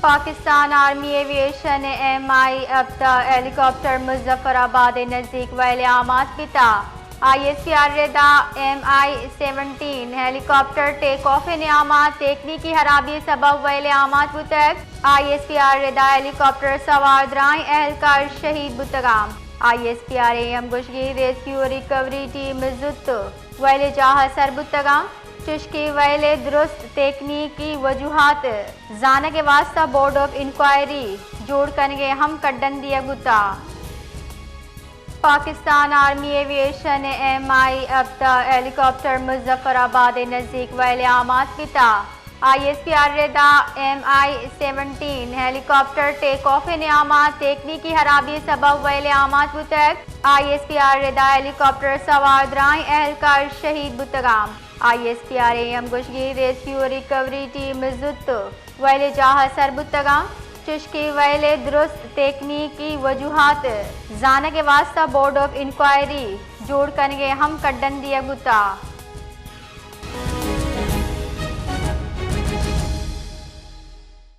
Pakistan army aviation ءِ ایم آئی ہپتاد ہیلی کاپٹر مظفر آباد ءِ نزیک ویل ءَ آماچ بیتا۔ آئی ایس پی آر ءِ ردا ایم آئی سیونٹین ہیلی کاپٹر ٹیک آف ءِ نیام ءَ تکنیکی ہرابی ءِ سبب ویل ءَ آماچ بوتگ۔ آئی ایس پی آر ءِ ردا ہیلی کاپٹر سوار درائیں اہلکار شہید بوتگاں۔ آئی ایس پی آر ءِ ہمگوشگی ریسکیو ریکوری ٹیم زوت ویل ءِ جاہ ءَ سر بوتگاں، چوشکہ ویل ءِ درست تکنیکی وجوہات زانگ ءِ واستہ بورڈ آف انکوائری جوڑ کنگ ءِ ہم کڈن دیگ بوتگ۔ پاکستان آرمی ایویشن ءِ ایم آئی ہپتاد ہیلی کاپٹر مظفر آباد ءِ نزیک ویل ءَ آماچ بیتا۔ آئی ایس پی آر ءِ ردا ایم آئی سیونٹین ہیلی کاپٹر ٹیک آف ءِ نیام ءَ تکنیکی ہرابی ءِ سبب ویل ءَ آماچ بوتگ۔ آئی ایس پی آر ءِ ردا ہیلی کاپٹر سوار درائیں اہلکار شہید بوتگاں۔ آئی ایس پی آر ءِ ہمگوشگی ریسکیو ریکوری ٹیم زوت ویل ءِ جاہ ءَ سر بوتگاں، چوشکہ ویل ءِ درست تکنیکی وجوہات زانگ ءِ واستہ بورڈ آف انکوائری جوڑ کنگ ءِ ہم کڈن دیگ بوتگ۔